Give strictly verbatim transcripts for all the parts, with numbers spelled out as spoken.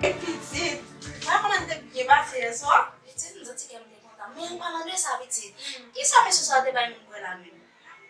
Pitit, wè kòman n te byen pase yè swa? Pitit, m santi kè m te kontan. Men an palan de sa, pitit, kisa mesye sa te bay moun bwè la menm?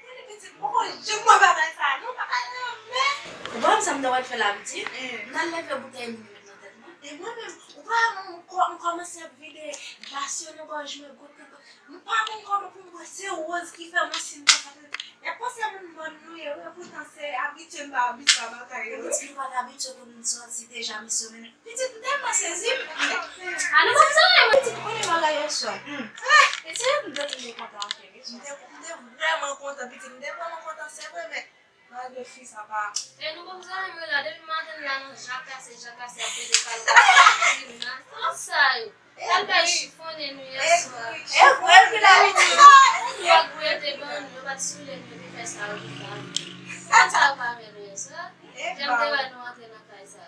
Mwen di pitit, poko janm bwè bagay sa, non, papa renmen. Ou pa wè sa m te wè l fè la, pitit? M t al leve boutèy moun yo met nan tèt mwen. E mwen menm, ou pa wè mwen, m kò-, m kòmanse ap vide glas yo nan gòj mwen, gòt, gòt, gòt. M pa konn kòman pou m bwè, se Rose ki fè mwen siy m pa ka tande. Y ap panse moun mòn nou ye, wi, poutan se abitye m pa abitye a bagay yo. Pitit, nou pa t abitye pou nou sòti deja, misye mennen. Pitit, m tèlman sezi, m. A, nou pa bezwen, pitit, konnen bagay yo sòt. Pitit, m te tande kontan anpil, wi. M te, m te vrèman kontan, pitit, m te vrèman kontan, se vre, men malgre fi sa pa. E nou pa bezwen, mwen la, depi maten la, nan jakase, jakase, ap pete kalot, grimas, tout sa yo. L al bay chifonnen nou yè swa. E vre, l gen labitid. Yo pa t gouye te ban nou, yo pa t soule nou, epi fè sa yo pou sa. Konn sa yo pa fè nou yè swa. Jan m te wè nou antre nan kay sa.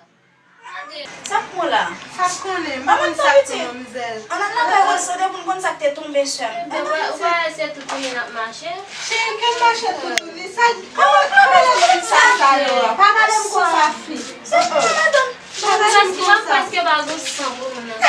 Sa k pran la? Sa k konnen, m pa konn sa k pran manmzèl. Ann al nan kay Rose, depi n konn sa k te tonbe, sè m. Ou pa wè se tout tounen n ap mache? Cheri, ke m mache tout tounen? Sa, kòman, kòman w konn sa, sa yo? Pa pale m konsa, fi. Sa k pran madanm? Pa pale m konsa. Prèske pa gon san pou moun nan.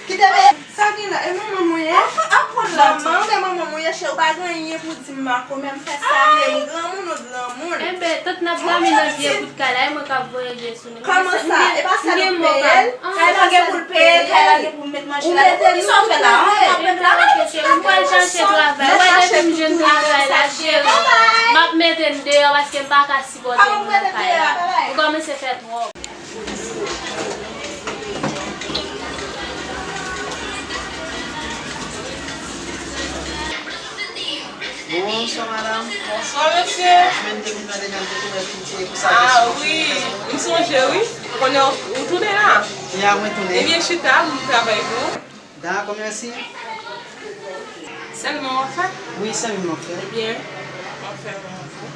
Kite m. Sa gen la, e manman mwen ye? Aprann la, manman, men manman mwen ye, cheri, ou pa gen anyen pou di m makomè, m fè sa m vle, m granmoun ou granmoun. Enben, tant n ap dòmi nan vye bout kay la, e mwen k ap voye je sou nou. Kòman sa? E pa sèl ou k peye l? Kay la gen pou l peye, kay la gen pou l met manje ladan. Poukisa w fè la? An, w ap ret la? Mwen pral chache travay. Wè, depi m jwenn travay la, cheri, m ap mete n deyò paske m pa ka sipòte nou nan kay la. Ou kòmanse fè twòp. Bonswa, madanm. Bonswa, mesye. Mwen te vin mande jan te tounen piti e pou sa. Ah, wi, m sonje, wi. Konnen w, ou tounen la? Ya, mwen tounen. Ebyen, chita, m travay pou ou. Dakò, mèsi. Sèlman w ap fè? Wi, sèlman m ap fè. Ebyen, w ap fè mwen anfè.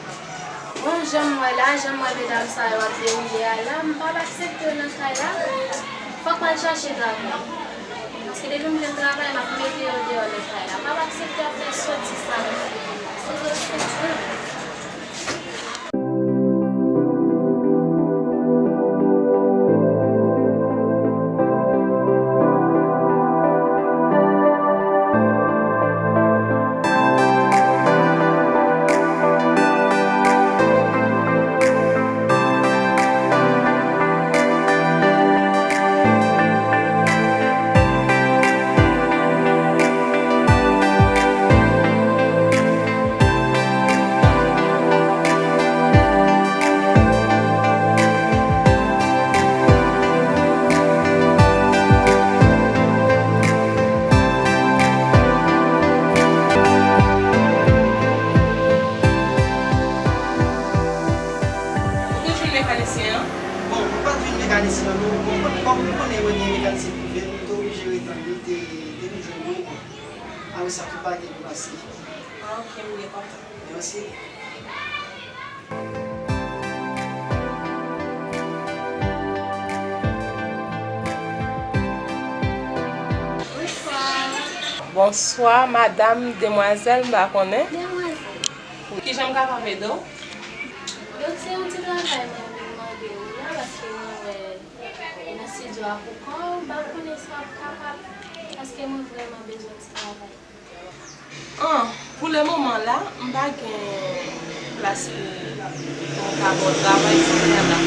Bon, jan m wè la, jan m wè medam sa yo ap dewoule a la, m p ap aksepte yo nan kay la. Fòk m al chache travay. Paske depi m jwenn travay, m ap mete yo deyò nan kay la. M p ap aksepte yo ap fè sòti sa nan figi m. Ou te jwenn mekanisyen an? Bon, mwen pa t jwenn mekanisyen an, non. Bon, kòm, kòm ou konnen mwen gen mekanisyen prive m, m te oblije ret ann li, te, te vin jwenn mwen, bon. Apre sa, tout bagay te byen pase. Ah, ok, m byen kontan. Mèsi. Bonswa. Bonswa, madanm, demwazèl, m pa konnen. Demwazèl. Kijan m kapab ede w? Donk, se yon ti travay mwen vin mande w la, paske mwen wè nan estidyo a pou kò w, m pa konnen si w ap kapab, paske mwen vrèman bezwen ti travay. An, pou le moman la, m pa gen plas pou mwen ka ba w travay kounye a la.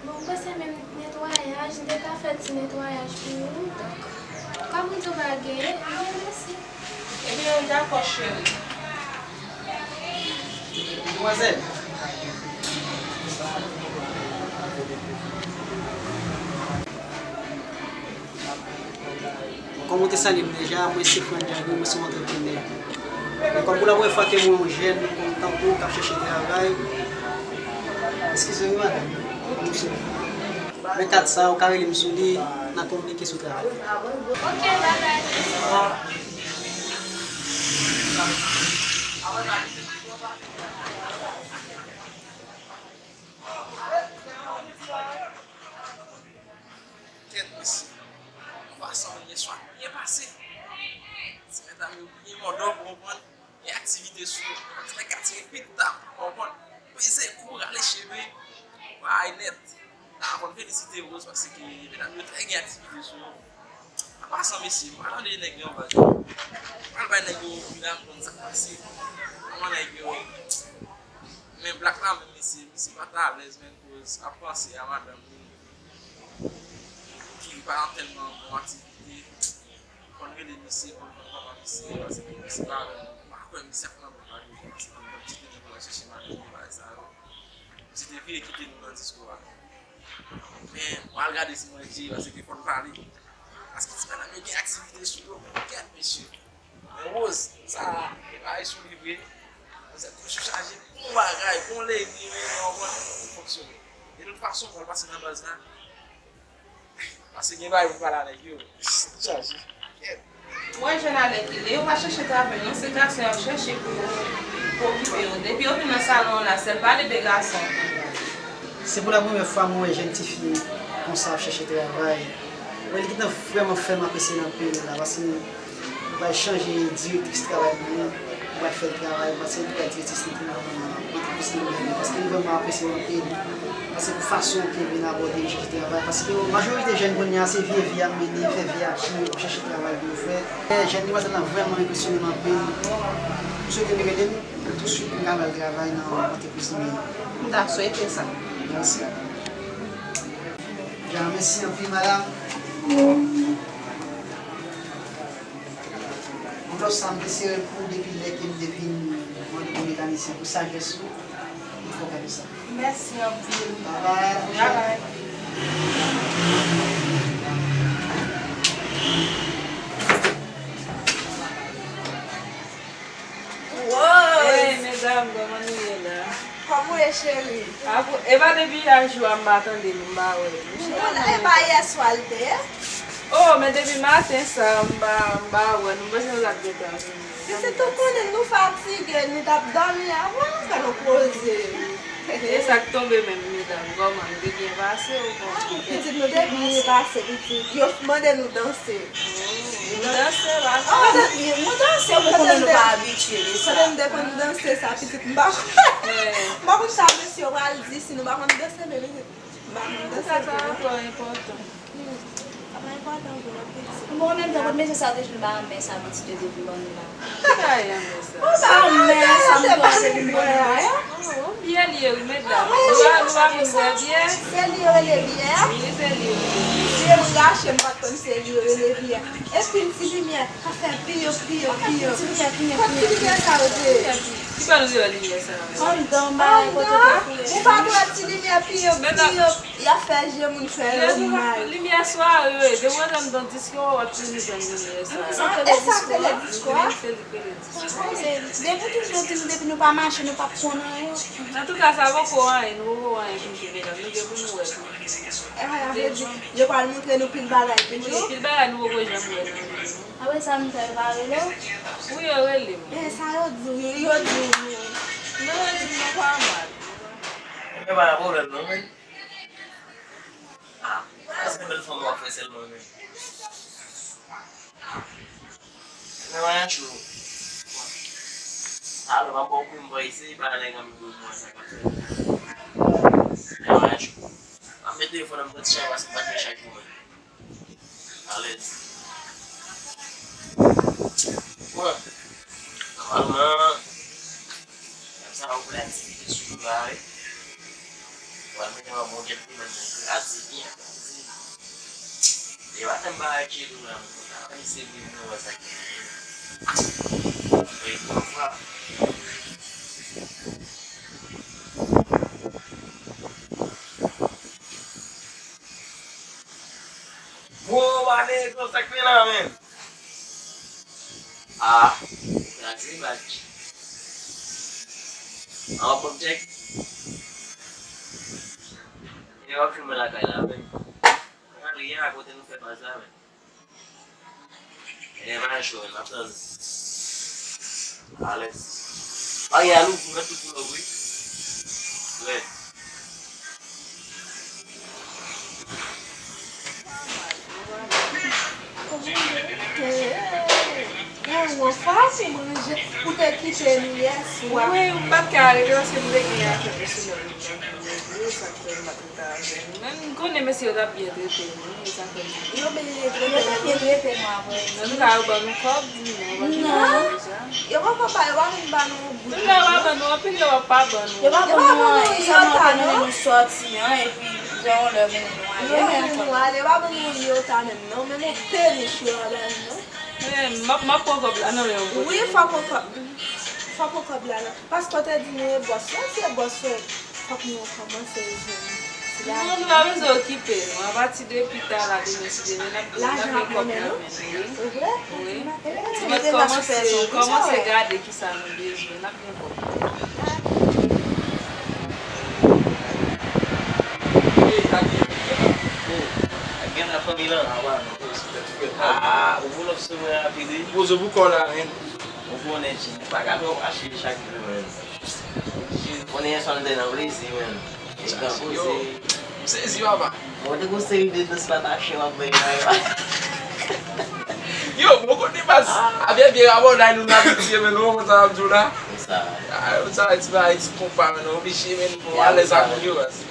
Bon, m panse menm netwayaj, m te ka fè ti netwayaj pou ou. Donk, kòm ou di w pa genyen, m di w mèsi. Ebyen, dakò, cheri. Demwazèl. Kòm ou te salye m deja, mwen se Franck Djagou, mwen se yon antreprenè. Men kòm pou la premyè fwa ke m wè yon jèn kòm tankou w k ap chèche travay, eskize wi madanm, m sou. Men kat sa, ou ka rele m sou li, n a kominike sou travay. Ok, babay. Kèt, mesye. Yon fason yè swa byen pase. Ti medam yo byen mòdòk, ou konprann? Gen aktivite sou yo. Nèg ka tire pit tap, ou konprann? Peze kou, rale cheve. Bagay nèt. Nan, fò n felisite Rose paske medam yo trè gen aktivite sou yo. An pasan, mesye, m pa tande nèg yo anba yo. M pral bay nèg yo pi la, m konn sa k pase. Kòman nèg yo? Men Black la menm, mesye, misye pa t alèz, men, koz ap panse a madanm li ki pa nan tèlman bon aktivite. Fò n rele misye pou n konn kòman misye ye, paske misye pa, m pa kwè misye ap nan bon bagay, paske m konn kite nèg la chèche madanm li, bagay sa yo. Misye te vire kite nou nan disko a. Men, m al gade si mwen jere, paske fò n pale. Paske ti madanm yo gen aktivite sou yo, men kèt, mesye. Men Rose, sa, e pa sou li vre. Mwen se tou sou chaje, bon bagay, bon legi, men yon bon pou fonksyone. De tout fason, fò l pase nan baz la. Paske gen bagay pou pale avèk yo. Chaje. Kèt. Mwen jwenn alèkile, yo pa chèche travay non, se gason y ap chèche pou, pou okipe yo. Depi yo vin nan salon an la, sèl pale de gason. Se pou la premyè fwa mwen wè jèn tifi konsa ap chèche travay. Mwen, li gentan vrèman fè m apresye l anpil la, paske m pral chanje direktris travay mwen, m pral fè l travay, m pral se li k pral direktris li pou mwen nan antrepriz li menm, paske li vrèman apresye m anpil. Paske pou fason ke l vin abòde chèche travay, paske majorite jèn kounye a se vye vi ap mennen, fè vi ap chire pou chèche travay pou yo fè. E jèn demoiselle lan vrèman enpresyone m anpil. M swete li rele m touswit pou m ka ba l travay nan antrepriz li menm. M ta swete sa. Mèsi. Dja mèsi anpil, madanm. Envlòp sa m te sere l pou ou depi lè ke m te vin mande pou mekanisyen, pou sajès ou, m fè w kado sa. Mèsi anpil. Bye bye. Bye bye. Hey, medam, kòman nou ye la? Kòman w ye, cheri? Apre, e pa depi yè jou a m pa tande nou, m pa wè nou. Bon, e pa yè swa l te ye? Oh, men depi maten sa, m pa, m pa wè nou. M panse nou t ap gentan vini. Pitit, ou konnen nou fatige, nou t ap dòmi avan, fè nou poze. E sa k tonbe menm, medam, kòman? Nou te byen pase ou kòman? Pitit, nou te byen pase, pitit. Yo mande nou danse. Nou danse la. Oh, nou danse, ou konnen nou pa abitye de sa. Pandan nou te konn danse sa, pitit, m pa konn, m pa konn sa mesye yo pral di si nou pa konn danse, men pitit, m pa konn danse. Sa, sa twò enpòtan. Sa pa enpòtan pou nou, pitit. Bon, menm jan kot mesye sa te jwenn ba anmè sa pitit yo te vin ban nou la. Ki bagay anmè sa? Anmè sa, m panse li pran la, hein? Oh, byen li ye, wi, medam. Nou pa, nou pa konn bwè byè? Se li yo rele byè? Wi, se li yo rele byè. Byen m rache, m pa t konn se li yo rele byè. Epi ti limyè k ap fè piyo, piyo, piyo. Kot ti limyè, piyo, piyo, piyo. Kot ti limyè sa yo te ye? Ki bò nou te wè limyè sa yo? Anndan, bay kote te foure. Ou pa t wè ti limyè piyo, piyo, y ap fè je moun fè yo mal. Limyè sware yo ye. Demwazèl m t an disko, w ap toujou jwenn limyè sa yo. E sa k rele disko a? Wi, se li k rele disko. Depi toujou di nou depi nou pa mache, nou p ap konn anyen. Antouka, sa poko anyen, nou poko wè anyen toujou, medam. Nou gen pou nou wè tou. E sa vle di, yo pral montre nou pil bagay toujou. Wi, pil bagay nou poko janm wè nan vi nou. Apre sa, m fè yo pa rele w? Wi, yo rele m. E sa yo di w, yo, yo di w. Non, yo di m nan pa mal. Ebyen, pa gen pwoblèm non, men. Ah, se bèl fanm w ap fè sèlman, men. Nan mayanch ou. Alò, m ap ba w kou m ba isi, pa nèg an m kou mwen sa k ap fèt. Nan mayanch ou. M ap met telefòn nan m pran ti chay paske m pa t gen chay pou mwen. Alèz. Bon. Nòmalman, sa ou pral aktivite sou yo la, wi. Ou pral mete yon bon kèk plimèt, bon, kraze byen, kraze. E pa tann bagay ki tou la, mwen. Ann eseye pou nou wè sa ki genyen. Wi, pafwa. Gwo ane, gwo sa k gen la, men. Ah, kraze bak. An w ap pran tchèk? E w ap jwenn mwen lakay la, men. Mwen ale a kote nou fè baz la, men. E pa cho, men, m ap tann. Alèz. Bagay a louvri, mèt tout pou louvri. Rèd. Pran fwa pou manje, pou te kite nou yè swa. Wi, m pa t ka rete paske m te gen afè pèsonèl mwen pou regle, sa k fè m pa t rete avè nou. Men m konnen mesye yo t ap byen trete nou, e sa fè m. Yo byen trete nou. Yo te byen trete nou apre. Antouka, yo ban nou kòb, di nou, yo ban nou kòb deja. Yo poko ba, yo pa vin ba nou yon goud. Menm lè yo pa ban nou anpil, yo pa ban nou. Yo pa ban nou yon iota, non. Yo pa ban nou yon iota, non. Yo mennen nou sòti an, epi gen yon lè yo mennen nou ale ankò. Yo mennen nou ale, yo pa ban nou yon iota menm, non. Menm yon tenis yo pa ba nou, non. Men, m ap, m ap pran kòb la nan men w pou. Wi, fò pran kòb. Fò pran kòb la nan. Paske w te di nou e bòs yo, se bòs yo. Fòk nou kòmanse jwenn ti lajan. Non, nou pa bezwen okipe nou. Apati de pita la, demen si Dye vle, n ap, n ap gen kòb nan men nou. Wi. Wi. Mwen kòmanse, kòmanse gade kisa nou bezwen. N ap gen kòb. Ey, sa ki gen la? Oh, sa ki gen la, fanmi lan? Ah, ou pull up sou mwen rapid, wi. Poze pou kò la, men. Ou konnen, G, pa ka fè w mache chak jou, men. Konnen yè swa nou te nan plezi, men. E gran poze. M sezi, papa. Bon, te gon seri de dans la ta chen w ap bay la yo. Yo, bon kote baz. Avè vye rabòday nou n abitye, men nou konn sa m ap di w la. Sa. Ah, sa, ti bagay, ti konpa, men nou oblije, men nou alèz ak moun yo, baz.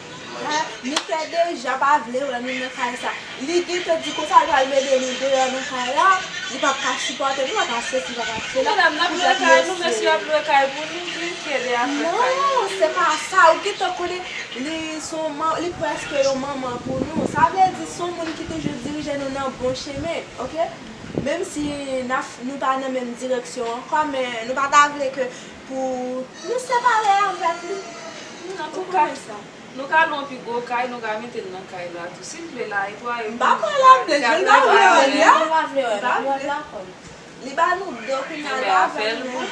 Ah, Mickey deja pa vle wè nou nan kay sa. Li gentan di konsa l pral mete nou deyò nan kay la. Li p ap ka sipòte nou, li p ap ka sesi, li p ap ka sela. Medam, n ap lwe kay nou, mesye ap lwe kay pou nou, ki enkyete afè kay nou. Non, se pa sa. Ou gentan konnen li se yon man-, li prèske yon manman pou nou. Sa vle di se yon moun ki toujou dirije nou nan bon chemen, oke? Menm si n ap, nou pa nan menm direksyon ankò, men nou pa ta vle ke pou nou separe avèk li. Antouka, nou ka lwe yon pi gwo kay, nou ka mete l nan kay la tou. Si l vle la, e pou al. M pa kwè l ap vle, jan l pa vle wè l la. Nou pa vle wè l, nou pa dakò. Li ba nou do kounye a, li pa vle nou.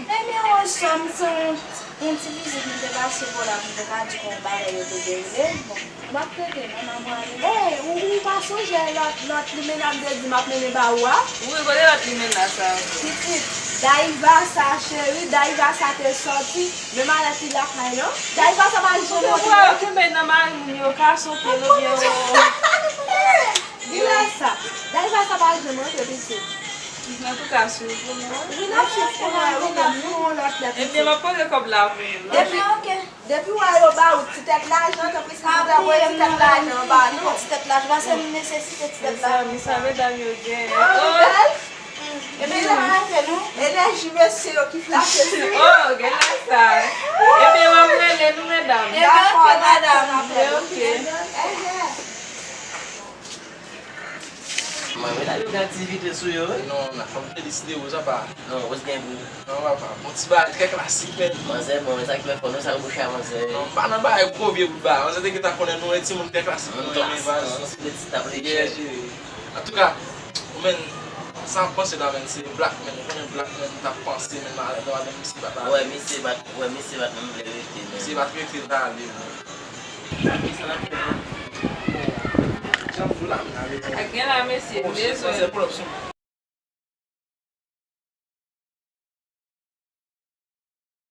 Ebyen, Wòch, sa m se yon, yon ti vizit m te pase bò la pou m te ka di w yon bagay yo te gen vre. Bon. M ap tande, non, n a pwale. Ey, ou, ou pa sonje lòt, lòt limena m te di m ap mennen ba ou a? Wi, kote lòt limena sa ankò? Pitit, Daiva sa, cheri, Daiva sa te sòti, men malèt li lakay, non? Daiva sa pa janm montre. Ou kenbe nan mari moun yo, ka soke l oubyen o. Gilè sa, Daiva sa pa janm montre, pitit. Antouka, swiv pou nou. Wi, n ap swiv pou nou, wi, n ap fè yon lòt lèt. Ebyen, m ap poze kòb la pou nou. Depi, oke. Depi w wè yo ba ou ti tèt lajan, tanpri silvouplè, voye ti tèt lajan an ba nou. Ti tèt lajan, paske nou nesesite ti tèt lajan. Mezanmi, sa medam yo gen. Oh, nou bèl. Ebyen, sa pa fè nou. Enèji mesye yo ki flache sou nou. Oh, gen lè sa. Ebyen, m ap rele nou, medam. Dakò, dakò, n ap rele nou. Ebyen, oke. Mwen, medam yo gen aktivite sou yo, wi. Non, nan, fò m felisite w, sa pa. Non, what's game, bro? Non, papa, bon ti bagay, trè klasik, men. Manzè, bon, men sa ki fè fò, nou sa bouch a manzè. Non, m pa nan bagay gwo vye bout bagay. Manzè te gentan konnen nou, e timoun trè klasik, nou renmen baz. Non, se de ti tap lejè. Yeah, jere. Antouka, ou menm, sa m panse la, menm, se black, menm, ou konnen black, menm, t ap panse, menm, madanm, madanm, misye pa ta vle. Wè, misye pa t, wè, misye pa t menm vle rete, menm. Misye pa t rete, l ta ale, menm. Ak gen la, mesye, m bezwen.